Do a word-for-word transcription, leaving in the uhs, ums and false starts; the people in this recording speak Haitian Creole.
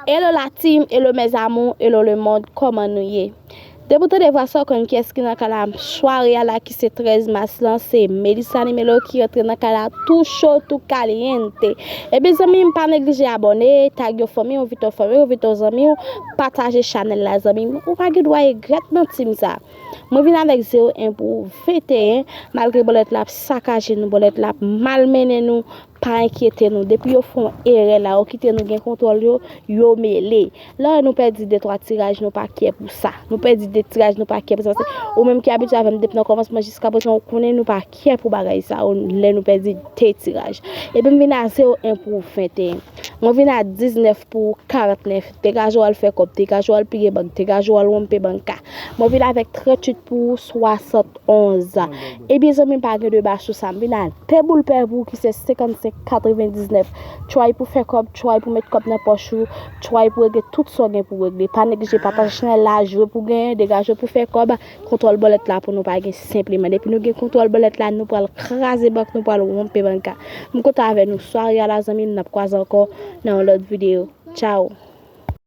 Hello la team, hello mes amours, hello le monde, kòman nou ye? Depi w tande vwa sa, w konn kiyès ki nan kay la. Sware a la ki se trèz mas lan, se Melissa Nimelo ki rantre nan kay la tou cho, tou caliente. Ebyen zanmi m, pa neglije abòne, tag yon fanmi w, envite yon fanmi w, envite yon zanmi w, pataje chanèl la zanmi m. Ou pa gen dwa regrèt nan team sa. Mwen vin avèk zewo en pou venteyen, malgre bòlèt la ap sakaje nou, bòlèt la ap malmennen nou, pa enkyete nou. Depi yo fè yon erè la, yo kite nou gen kontwòl yo, yo mele. Lè nou pèdi de twa tiraj, nou pa kè pou sa. Nou pèdi de tiraj, nou pa kè pou sa. Paske ou menm ki abitye avè m depi nan kòmansman jiska prezan, ou konnen nou pa kè pou bagay sa yo, lè nou pèdi de tiraj. Epi m vin a zewo en pou venteyen. Mwen vin a diznèf pou karantnèf. Degaje w al fè kòb, degaje w al piye bank, degaje w al wonpe banka. Mwen vin avèk tranntuit pou swasantonz. Ebyen zanmi m, pa gen deba sou sa. M vin a de boul pè pou ou ki se senkannsenk katrevendiznèf. Try pou fè kòb, try pou met kòb nan pòch ou, try pou regle tout sa w gen pou regle. Pa neglije pataje chanèl la, jwe pou genyen, degaje w pou fè kòb. Kontwòl bòlèt la pou nou pa gen senpleman. Depi nou gen kontwòl bòlèt la, nou pral kraze bank, nou pral wonpe banka. M kontan avè nou sware a la zanmi m, n ap kwaze ankò nan yon lòt videyo. Tchao.